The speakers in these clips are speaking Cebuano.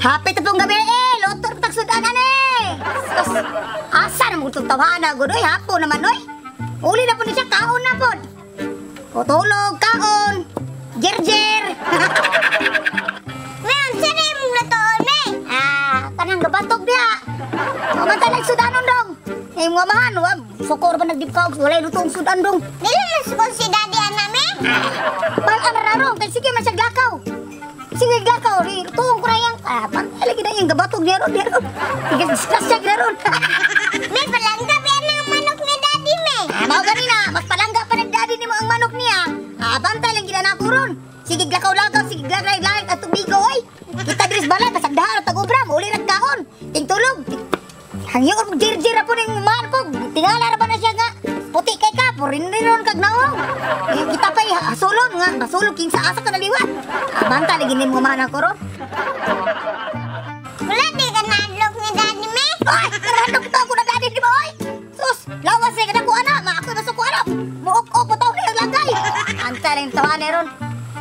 Hapit na pong gabi eh! Luto na tagsudanan eh! Sus, asa na mo itong tawhana, gudoy? Hapo naman, oy! Uli na po ni siya, kaon na po! O tulog, kaon! Jer-jer! Ma'am, sino yung lutoon, me? Ah, kanang gabatog diha! Mamantay lang sudanon dong! Eh, mga mahan, wa, sukor ba nagdibkaog? Walay lutong sudan dong! Dili mas kung si Daddy ana, me? Palaan na rarong, kay sige man siya glakaw. Sige glakaw, ri tuong ko na yang. Ah, pantay lagi na yung gabatog niya ron, niya ron. Sige, disgrasya niya ron. Me, palangga ba yan ang manok ni Daddy, me? Ah, mao ganina, mas palangga pa ng daddy nimo ang manok niya. Ah, bantay lang gina nako ron. Sige glakaw-lakaw, sige glakaw-lakaw at tubigo oy. Kita diri sa balay pasagdahan at tag-obra, uli ra kaon. Tingtulog. Hangyo og jirjir po ning man po. Tingala ra ba na siya nga? Puti kay ka, purin rin kag naong. Eh, kita pa hasulon nga, hasulon kinsa asa ka naliwat. Ah, bantay lagi nimo man ako ron. Wala di ka nadlok ni Daddy, me? Ay, karahandok to ako na daddy ni mo oy. Sus, lawas eh kada ko ana, ma ako basta ko ana. Muok-ok pa taw ni ang lagay. Anta rin tawa ni ron.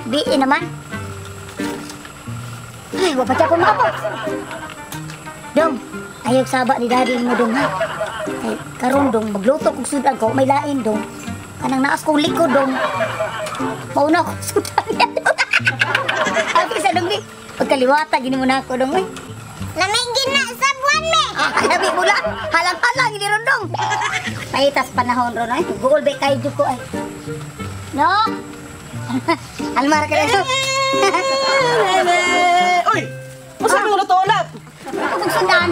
Di naman. Ay, wa pa siya pumapot. Dong, ayaw saba ni daddy mo dong ha. Kay karon dong magluto kog sudan ko may lain dong. Kanang naas kong likod dong. Mauna ko sudan niya dong. Abi sa dong di. Pagkaliwata gini mo na ako dong oy. Lamig gina sa buwan, me. Ah, labi mo lang. Halang-halang, hindi rondong. Pahitas panahon ron, ay. Guol ba kayo ko, ay. No? Almar ka na ito. Uy! Masa mo luto na? Ito kong sundan.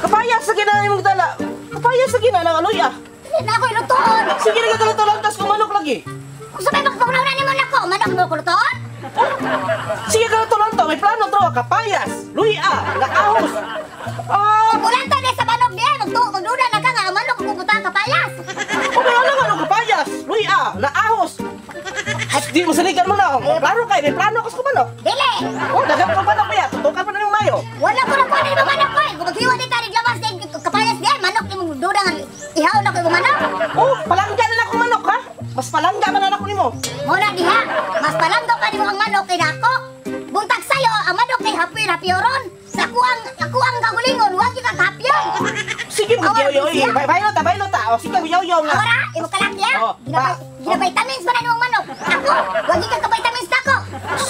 Kapaya sa gina imong dala. Kapaya sa gina ng aloy ah. Hindi na ako ilutoon. Sige na ka luto lang tas kumanok lagi. Kung sabay magpangulaw na ni mo na ko, manok mo ko lutoon? Sige ka luto lang to, may plano to, kapayas, luya, nga ahos. Ah, Ulan ta sa manok niya, magduda na ka nga, ang manok kung pupunta kapayas. o may alam ano kapayas, luya, nga ahos. Di mo saligan mo na. May plano kay, may plano kas kumanok. Dili! Oh, dagan ko manok kaya, tutukan pa na yung mayo. Wala ko na kuha na yung manok ko eh. Kung maghiwa din tayo, labas din, kapayas diyan, manok, imong duda nga, ihaw na ko yung manok. Oh, palangga na ako manok ha. Mas palangga man na ako nimo. Muna diha, mas palangga pa nimo ang manok kay nako. Buntag sayo, ang manok kay happy hapyoron. Sa ako ang kagulingon, wa gyud ka hapyon. Sige mo Awara, yo yo, siya. baylo ta, baylo ta. Oh, sige yo yo nga. Awara, imo kalaki ha. Oh, Gina vitamins ba na nimong manok? Ako, wa gyud ka vitamins nako.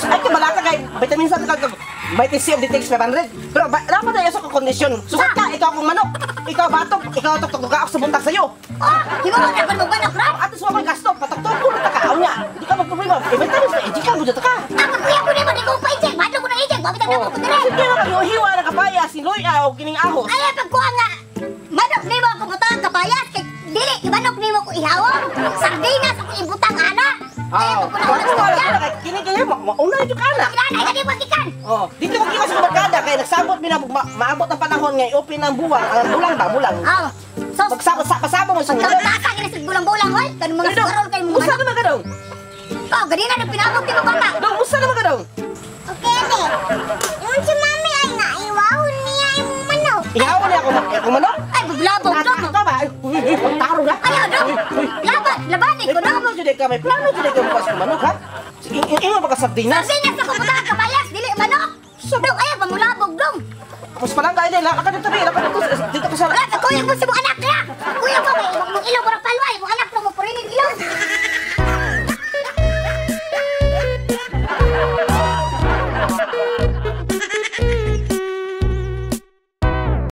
Ay, kabalaka kay vitamin sa ka vitamin C of the takes 500. Pero ba, dapat na sa kondisyon. Sukat ka, ikaw akong manok. Ikaw batok, ikaw tok ka ako sa buntag sa'yo. Oh, himuon ako nimong manok ron. Ato sa akong gasto, patok-tok ko na ka niya. Di ka magproblema. Eh, vitamin C, di ka mo ka. Ako kuya ko nimo di ko pa inject, madlo ko na inject, wa bitag Oh, nako ko dire. sige na kayo hiwa na kapaya si Loy o kining ahos. Ay pagkuha nga. Manok nimo ako butang kapayas kay dili manok nimo ko ihawon. Sardinas ako ibutang ana. Ay Ah, ako wala ko na wala wala kay kini kayo mauna jud ka na. Kinanay ka di mo gikan. Oh, dito ko kiko sa barkada kay nagsabot mi na maabot ang panahon ngay open ang buwang, ang bulang ba bulang. Oh. So, Magsabot sa pasabot mo sa Pagkabasa gina sa bulang-bulang oy, kanang mga sugarol kay mga Usa manok. naman ka dong. Oh, ganina na pinabog ti mo bata. Dong, usa naman ka dong. Okay, me. Yung si Mami ay naiwahon niya yung manok. Ihaw niya ako ako manok. Ay, buglabog dong. Ito ba? Ay, uy, uy, taro na. Ayaw dong. Uy, uy. Laban, labanin May ko dong. plano jud ka, may plano jud ka bukas ko manok ha. Ingon ba ka sardinas? Sardinas ako butang kapayas, dili manok. Dong, ayaw pamulabog dong. Tapos palang kayo nila, laka dito, laka dito, dito ka sa Wala ka kuya mo si mo anak niya.